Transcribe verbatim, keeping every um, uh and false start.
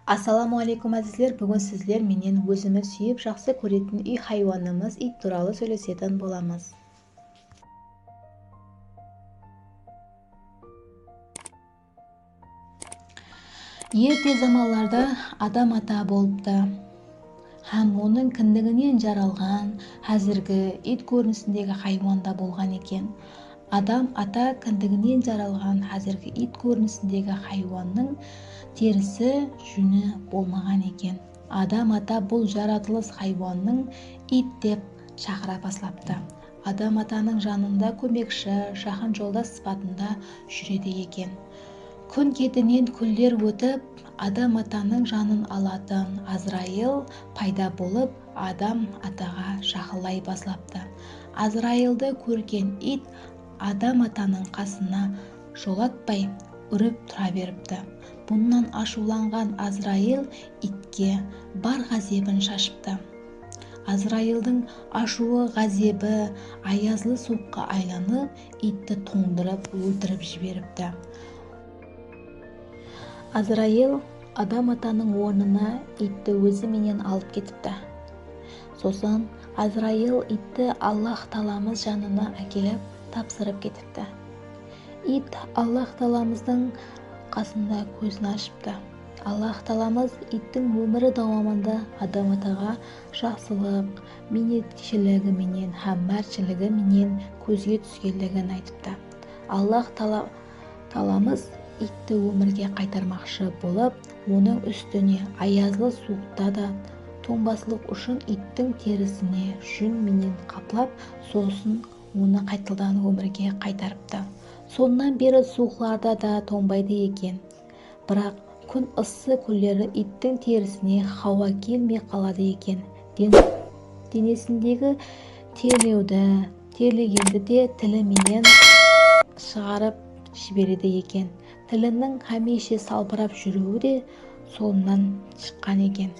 Assalawma áleykum, ázizler. Búgin sizler menen ózimiz súyip, jaqsı kóretin úy haywanımız iyt tuwralı sóylesetin bolamız. Erte zamanlarda Adam ata bolıptı. Hám onıń kindiginen jaralǵan házirgi iyt kórinisindegi haywan da bolǵan eken. Adam ata kindiginen jaralǵan házirgi iyt kórinisindegi haywannıń terisi, júni bolmaǵan eken. Adam ata bul jaratılıs haywannıń iyt dep shaqıra baslaptı. Adam atanıń janında kómekshi, jaqın joldas sıpatında júredi eken. Kún ketinen kúnler ótip, Adam atanıń janın alatın Azrayıl payda bolıp, Adam ataǵa jaqınlay baslaptı. Azrayıldı kórgen iyt Adam atanıń qasına jolatpay úrip tura beripti. Bunnan ashıwlanǵan Azrayıl iytke bar ǵázebin shashıptı. Azrayıldıń ashıwı, ǵázebi ayazlı suwıqqa aylanıp, iytti tońdırıp óltirip jiberipti. Azrayıl Adam atanıń ornına iytti ózi menen alıp ketipti. Sosın Azrayıl iytti Allah taalamız janına ákelip tapsırıp ketipti. Iyt Allah taalamızdıń qasında kózin ashıptı. Allah taalamız iyttiń ómiri dawamında Adam ataǵa jaqsılıq, miynetshiligi menen hám mártshiligi menen kózge túskenligin aytıptı. Allah taala-, taalamız iytti ómirge qaytarmaqshı bolıp, onıń ústine ayazlı suwıqta da tońbaslıq ushın iyttiń terisine jún menen qaplap, sosın onı qaytadan ómirge qaytarıptı. Sonnan beri suwıqlarda da tońbaydı eken. Biraq kún ıssı kúnleri iyttiń terisine hawa kelmey qaladı eken. Den-, denesindegi terlewdi, terlegendi de tili menen shıǵarıp jiberedi eken. Tiliniń hámiyshe salbırap júriwi de sonnan shıqqan eken.